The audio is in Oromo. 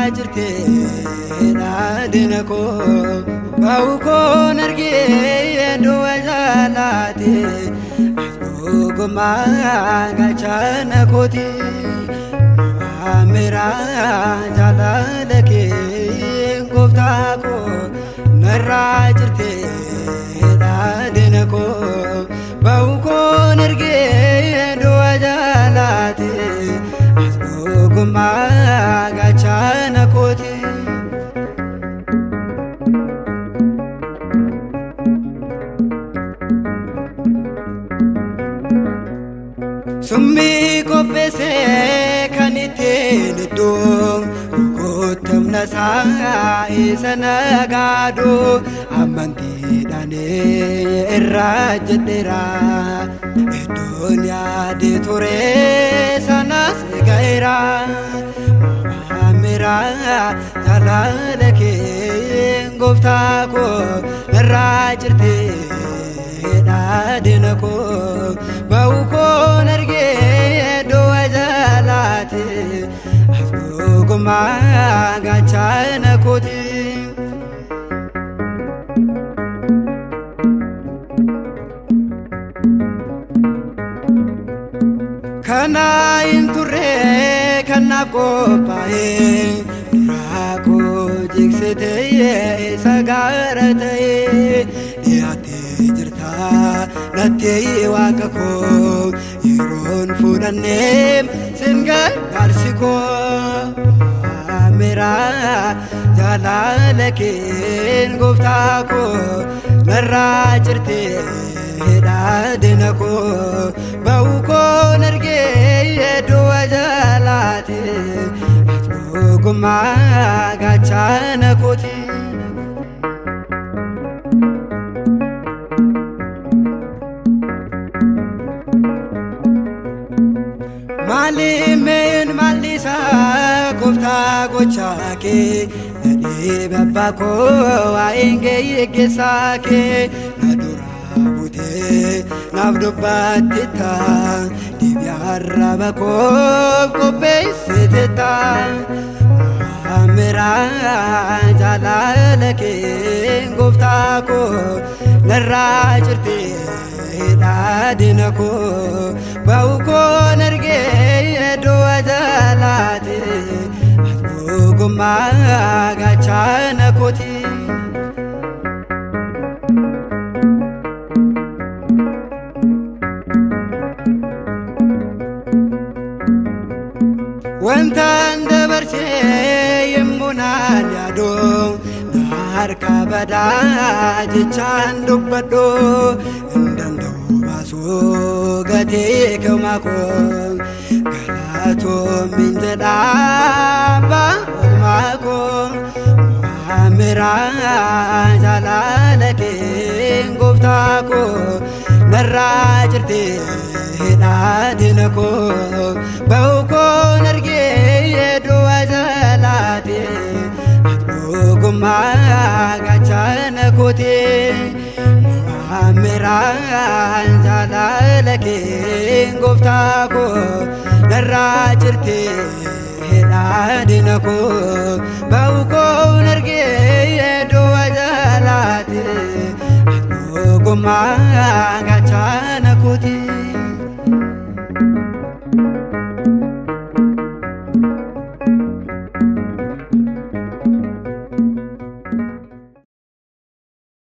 Narraa jirtee dhaadhina koo ba'u koon argee du'a jaalaate dhugumaa gaachana kooti Mo'ameera jaalala kee gooftaa koo narraa jirtee dhaadhina koo ba'u koon argee du'a jaalaate dhugumaa gaachana kooti. Summii qopheessee kan ittiin iddoo rukuttamna isaa isa nagaaduu amantiidhaan irraa jedheera. Iddoon yaade ture sanas ga'eera. Mo'ameera jaalala kee gooftaa koo narraa jirtee dhaadhina koo ba'u koon argee du'a jaalaate dhugumaa gaachana kooti. Kana hin turre kanaaf qophaa'e duraa koo jigsitee isa gaara ta'e dhiyaatee jirta natti waaqa koo yeroon fudhannee sin gargaarsi koo Mo'ameera jaalala keen gooftaa koo narraa jirtee dhaadhina koo ba'u koon argee du'a jaalaate dhugumaa gaachana kooti. Maalimeen maallisaa gooftaa gochaa kee nadhii babbaa koo waa'een geessaa kee na duraa butee naaf dubbatti taa deebii arraba koof qopheessite taa Mo'ameera jaalala kee gooftaa koo narraa jirtee dhaadhina koo ba'u koon argee du'a jaalaate dhugumaa gaachana kooti. Wantaan dabarsee yemmuu naan yaadu na harka badaa jechaan dubbadhu hin danda'u baasuu gatii kama koo galatoomin jedhaa abbaa oolmaa koo Mo'ameera jaalala kee gooftaa koo narraa jirtee dhaadhina koo ba'u koon argee du'a jaalaate dhugumaa gaachana kooti Mo'ameera jaalala kee gooftaa koo narraa jirtee dhaadhina koo ba'u koon argee du'a jaalaate dhugumaa gaachana kooti.